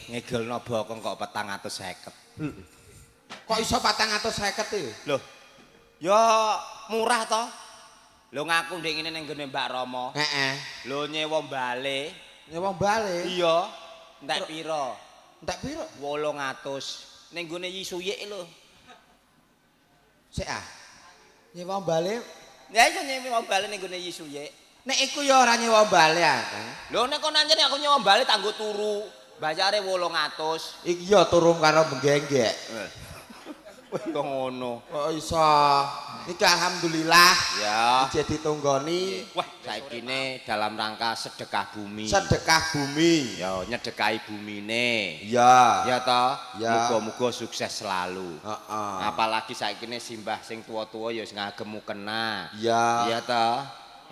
Ngegolno bokong kok 450. Kok iso 450 iki? Loh. Ya murah to. Lho, ngaku ndek ngene ning gone Mbak Romo. Heeh. Lho, nyewa bale. Nyewa bale. Iya. Entek pira? Entek piro? 800. Ning gone Yisuyik lho. Sik ah. Nyewa bale. Ya iso nyewa bale ning gone Yisuyik. Nek iku ya ora nyewa bale ah. Lho, nek kono anjen aku nyewa bale tanggo turu. Bayare 800. Iki ya turu karo menggenggek. Wah, kok ngono. Kok iso? Iki alhamdulillah. Ya. Ije ditunggoni. Wah, saikine dalam rangka sedekah bumi. Sedekah bumi. Ya nyedekahi bumine. Iya. Ya toh? Ya. Muga-muga sukses selalu. Heeh. Apalagi saikine simbah sing tuwa-tuwa ya wis ngagem mukena. Iya. Iya toh?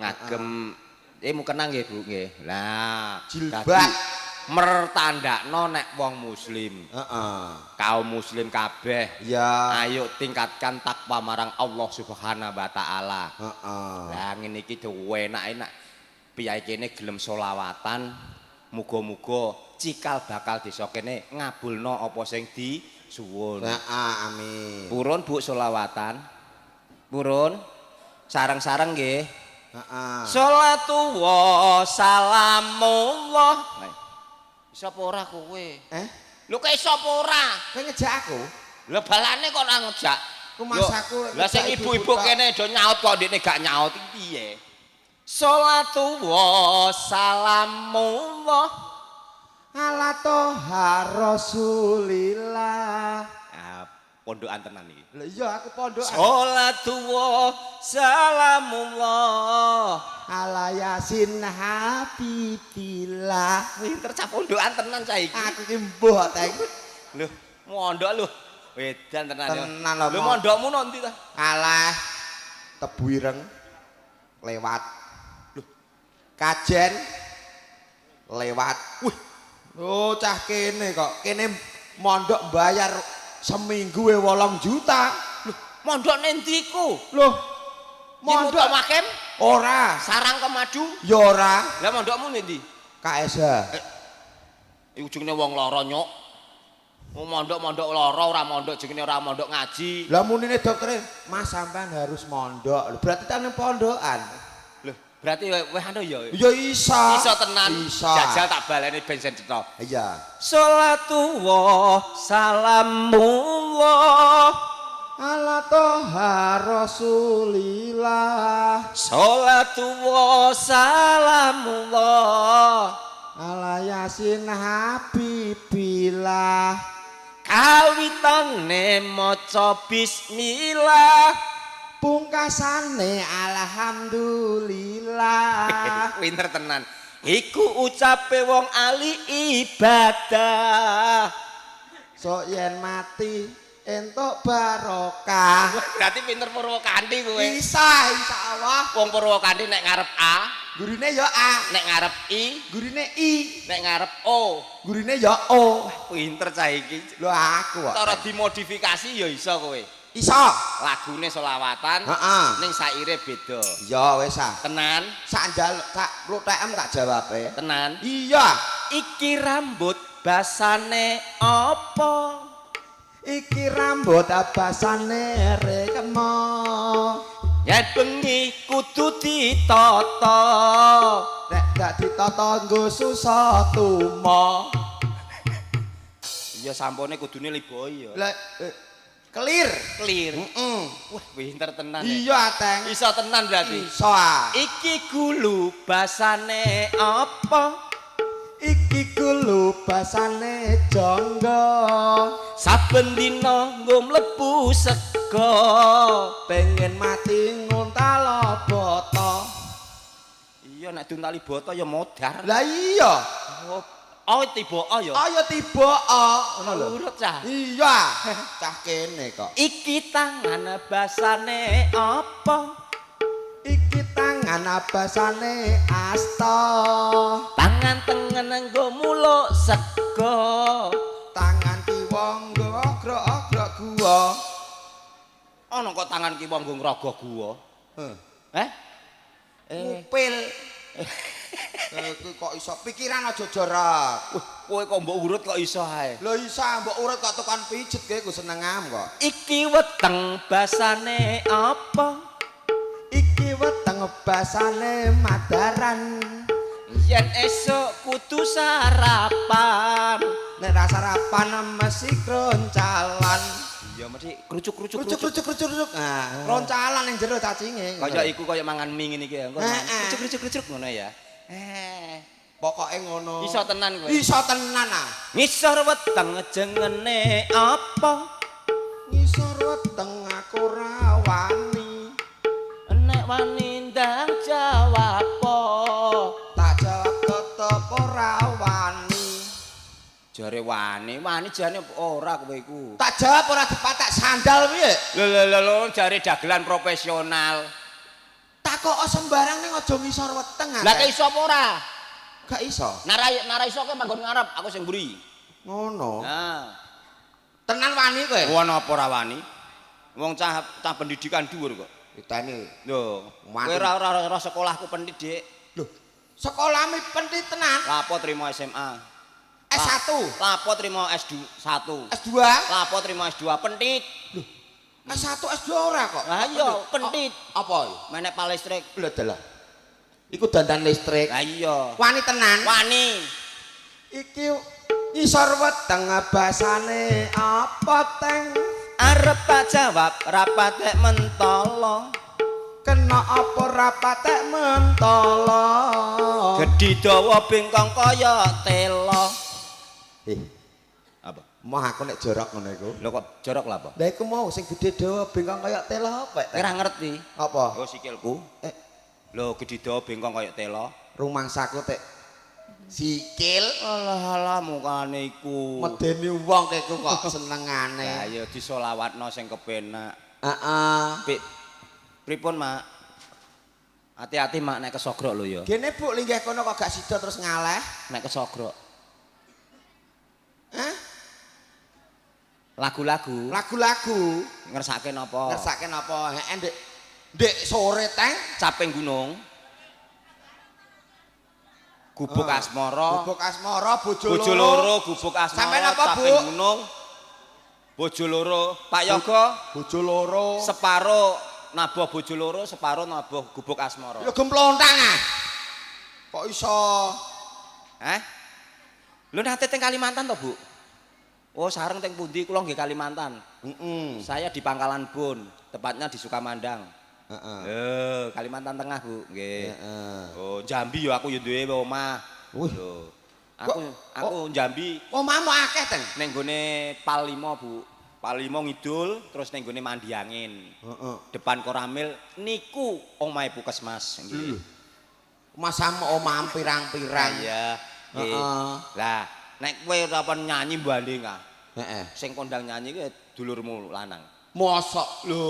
Ngagem mukena nggih, Bu, nggih. Lah, Jilbab. dadi mertandakno nek wong muslim, Heeh. kaum muslim kabeh, Iya. ayo tingkatkan takwa marang Allah Subhanahu wa taala. Heeh. Lah, ngene iki enak-enak. Piyai kene gelem solawatan, muga-muga cikal bakal desa kene ngabulno apa sing disuwun. Heeh, amin. Purun, Bu, solawatan. Purun. Sareng-sareng nggih. Heeh. Salatu wa salamullah. Iso apa ora kowe? Eh, Lho, kok iso apa ora? Kowe ngejak aku? Lho, balane kok ora ngejak. Rumasaku Lah, sing ngejak ibu-ibu ibu-ibu tok. Kene do nyaut kok ndekne gak nyaut iki piye? Salatu wa salamullah Ala toha Rasulillah. Ah, pondokan tenan iki. Lah iya, aku pondok. Salatu wa salamullah Ala Yasin Habibillah. Pinter cah pondokan tenan saiki. Aku ki mbuh teng. Lho, mondok lho. Wedan tenan ya. Tenan lho, Lho, mondokmu nanti ta? Alah, Tebu Ireng lewat. Lho, Kajen lewat. Wih. Oh, cah kene kok. Kene mondok bayar seminggu e 8 juta. Lho, mondok nendi ku? Loh, Mondok mondok Makem, ora. Sarang Kemadu. Ya ora. Lah, mondokmu nendi? KSH. Iku jenenge wong lara nyok. Wong mondok-mondok lara ora mondok jenenge ora mondok ngaji. Lah, munine doktere, "Mas, sampean harus mondok." Lho, berarti kan ning pondokan. Lho, berarti weh anu ya. Ya iso. Iso tenan. Iso. Jajal tak baleni bensin cetha. Iya. Salatu wa salamullah Ala toha Rasulillah. Salatu wa salamullah Ala Yasin Habibillah. Kawitane maca bismillah. Pungkasane alhamdulillah. Pinter tenan. Iku ucape wong ahli ibadah. Sok yen mati entuk barokah. Berarti pinter Purwokanti kowe. Isa, insyaallah. Wong Purwokanti nek ngarep A, Gurine ya A, nek ngarep I, gurine I, nek ngarep O. Gurine ya O. Pinter cah iki. Lho, aku kok. Cara dimodifikasi ya iso kowe. Iso. Lagune selawatan, Heeh. ning saire beda. Ya wis ah. Tenan, Sak njaluk sak plotekem tak jawabe. Tenan. Iya. Iki rambut basane apa? Iki rambut basane rekmo. Yen bengi kudu ditata. Nek gak ditata nggo susah tumo. Iya, sampone kudune liboi ya. Lah clear. Clear. Heeh. Wah, pinter tenan ya. Iya, Teng. Iso tenan berarti. Iso ah. Iki gulu basane apa? Iki gulu basane jangga. Saben dina nggo mlebu sega. Pengen mati nguntal boto. Iya, nek diuntali boto ya modar. Lah iya. Oh, oh tiba ya. Ayo tiba ngono lho. Urut cah. Iya. Cah kene kok. Iki tangan basane apa? Iki tangan basane asta. Tangan tengen nggo muluk sega. Tangan kiwa nggo grok-grok gua. Ana kok tangan kiwa nggo ngrogoh gua. Heh. Eh? Eh, Ngupil. Kowe kok iso pikiran aja jorok. Wah, kowe kok mbok urut kok iso ae. Lho iso mbok urut kok tukang pijet kowe ku senengam kok. Iki weteng basane apa? Iki weteng basane madaran. Yen esuk kudu sarapan. Nek ra sarapan mesti kroncalan. Iya mesti krucuk-krucuk Krucuk krucuk krucuk krucuk. Nah, roncalan ning jero cacinge. Kaya iku kaya mangan mie ngene iki ya. Engko Heeh. krucuk krucuk krucuk ngono ya. Pokoke ngono. Iso tenan kowe. Iso tenan ah. Ngisor weteng jengene apa? Ngisor weteng aku ra wani. Nek wani ndang jawab po. Tak jawab tetep ora wani. Jare wani, wani jane ora kowe iku. Tak jawab ora dipatek sandal piye? Lho lho lho lho jare dagelan profesional. Takok sembarang ning aja ngisor weteng ah. Lah kok iso apa ora? Gak iso. Nara iso kowe manggon ngarep, aku sing mburi. Ngono. Nah. Tenan wani kowe? Wong apa ora wani? Wong cah cah pendidikan dhuwur kok. Diteni. Lho, kowe ora ora sekolahku pendidik. Lho, sekolahmu pentit tenan. Lapo trimo SMA? S1. Lapo trimo S1. S2. Lapo trimo S2 pentit. Lho, S1 S2 ora kok. Lah iya, pentit. Apa iki? Menek pal listrik. Lho dalah. Iku dandan listrik. Lah iya. Wani tenan. Wani. Iki ngisor weteng basane apa teng? Arep tak jawab rapatek mentolo. Kena apa rapatek mentolo? Gedhi dawa bengkong kaya telo. Apa? Moh aku nek jorok ngono iku. Lho kok jorok lha apa? Lah iku mau sing gedhe dawa bengkong kaya telo apa? Ora ngerti. Apa? Oh sikilku. Lho gedhi dawa bengkong kaya telo. Rumangsaku tek sikil. Alah alah mukane iku. Medeni wong iku kok senengane. Lah ya disolawatno sing kepenak. Heeh. Pripun, Mak? Hati-hati, Mak, nek kesogrok lho ya. Gene Bu linggih kono kok gak sida terus ngaleh. Nek kesogrok. Hah? Lagu-lagu. Lagu-lagu. Ngersake napa? Ngersake napa? Heeh, Ndek. Ndek sore teng Caping Gunung. Gubuk Asmara. Gubuk Asmara, bojo loro. Bojo loro, Gubuk Asmara. Sampeyan apa, Bu? Caping Gunung. Bojo loro, Pak Yoga. Bojo loro. Separo nabuh bojo loro, separo nabuh Gubuk Asmara. Ya gemplontang ah. Kok iso? Hah? Lho nate teng Kalimantan to, Bu? Oh, sareng teng pundi? Kula nggih Kalimantan. Heeh. Saya di Pangkalan Bun, tepatnya di Sukamandang. Heeh. Lho, Kalimantan Tengah, Bu. Nggih. Heeh. Oh, Jambi ya aku ya duwe omah. Lho. Aku Jambi. Omahmu akeh, Teng. Ning gone Pal 5, Bu. Pal 5 ngidul, terus ning gone Mandiangin. Heeh. Depan Koramil niku omahe Puskesmas nggih. Masamu omah pirang-pirang. Iya. Heeh. Lah, nek kowe ora nyanyi banding ah. Heeh. Sing kondang nyanyi kuwi dulurmu lanang. Mosok. Lho.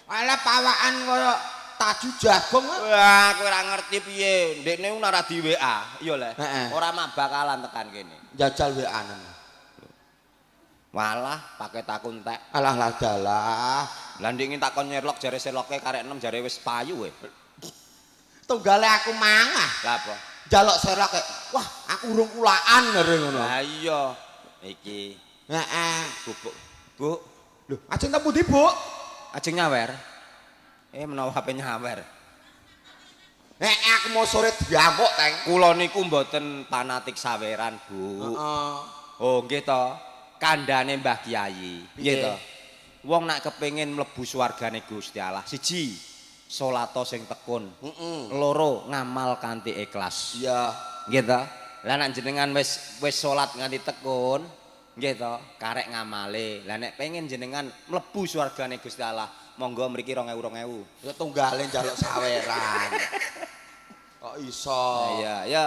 Alah pawakan kaya taju jagung. Wah, kowe ora ngerti piye. Ndekne ora di WA, iya le. Ora mak bakalan tekan kene. Jajal WA-an. Walah, pakai takun tek. Alah lah dalah. Lah ndek takon nyerlok jare seloke karek 6 jare wis payu kowe. Tunggale aku mangah. Lah apa? Njaluk seloke. Wah, aku urung kulaan jare ngono. Lah iya. Iki. Heeh. Bubuk. Bu. Lho, ajeng teng pundi, Bu? Ajeng nyawer. Menawa HP nyawer. Nek aku mau sore diamuk, Teng. Kula niku mboten fanatik saweran, Bu. Heeh. Oh, nggih to. Kandhane Mbah Kiai. Nggih to. Wong nak kepengin mlebu swargane Gusti Allah, siji, salata sing tekun. Heeh. Loro, ngamal kanthi ikhlas. Iya. Nggih to. Lah nek jenengan wis salat nganti tekun, nggih to, karek ngamale. Lah nek pengen jenengan mlebu swargane Gusti Allah, monggo mriki 2000 2000. Ya tunggale njaluk saweran. Kok iso? Iya, ya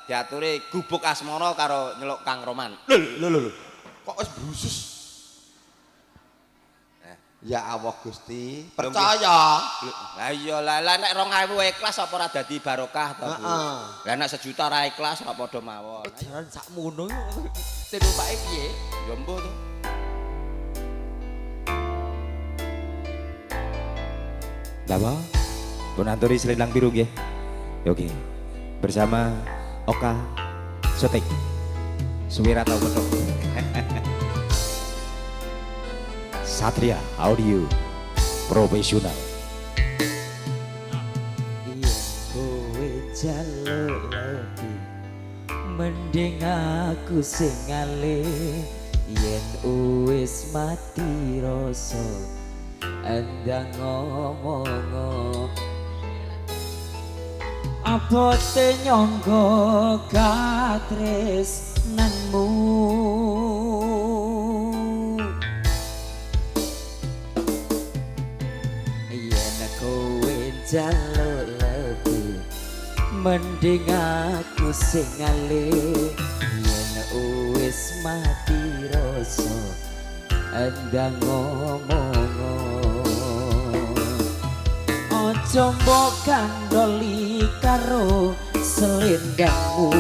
diaturi Gubuk Asmara karo nyeluk Kang Roman. Lho lho lho. Kok wis brusus? Ya Allah Gusti, percaya. Lah iya lah nek 2000 ikhlas apa ora dadi barokah to, Bu? Heeh. Lah nek sejuta ora ikhlas ora padha mawon. Jaran sakmono sing numpake piye? Ya mbuh to. Lha apa? Pun anturi selendang biru nggih. Ya oke. Bersama Oka Soting. Suwira tau petuk. Satria Audio Profesional. Yen kowe njaluk lebih, mending aku sing ngalih. Yen wis mati rasa endang ngomong abote nyangga katresnanmu. Yen kowe njaluk lebih, mending aku sing ngalih. Yen wis mati rasa endang ngomong aja mbok kandoli karo selendangmu.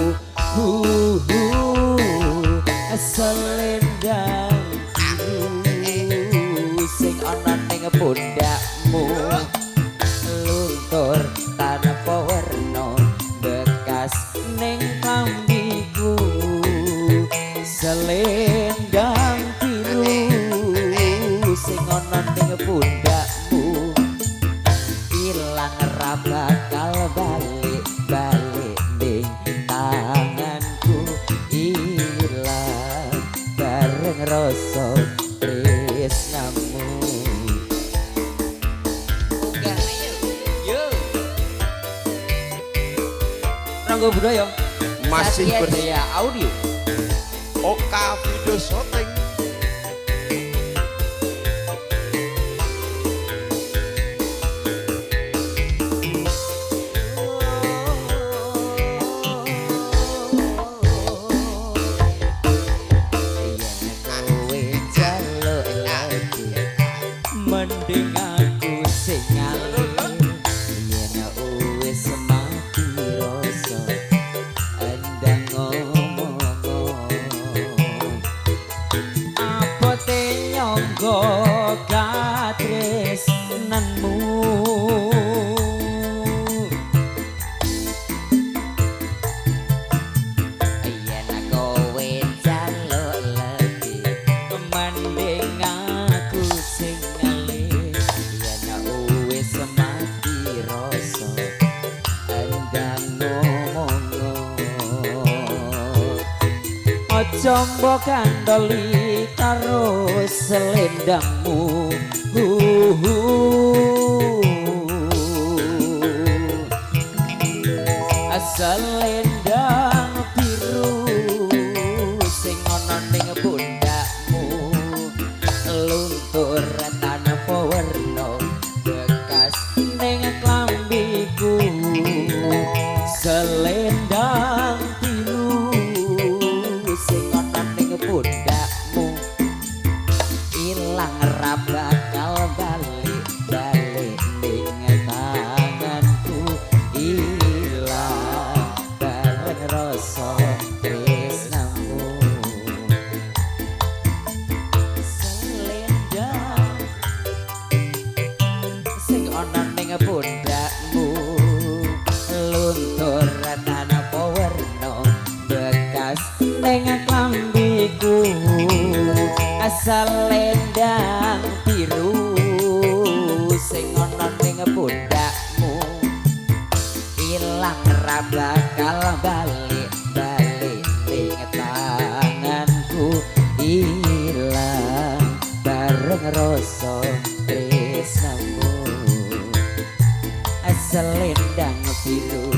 Selendang biru sing ana ning pundakmu, luntur tanpa werna bekas ning klambiku. Selendang biru sing ana ning pundakmu, ilang ra bakal balik-balik ning tanganku. Ilang bareng rasa tresnamu. Yo. Ronggo Budaya Masih Satria Jaya Audio. Oka Video Shooting. Yen kowe njaluk lebih, mending aku sing ngalih. Yen wis mati rasa endang ngomong abote nyangga katresnanmu. Yen kowe njaluk lebih, mending aku sing ngalih. Yen wis mati rasa endang ngomong aja mbok kandoli karo selendangmu. Selendang biru sing ana ning pundakmu, luntur tanpa werna bekas ning klambiku. Selendang biru sing ana ning pundakmu, ilang ra bakal balik-balik ning tanganku. Ilang bareng rasa tresnamu. Selendang sing ana ning pundakmu, luntur tanpa werna bekas ning klambiku. Selendang biru sing ana ning pundakmu, ilang ra bakal balik-balik ning tanganku. Ilang bareng rasa tresnamu. Selendang biru.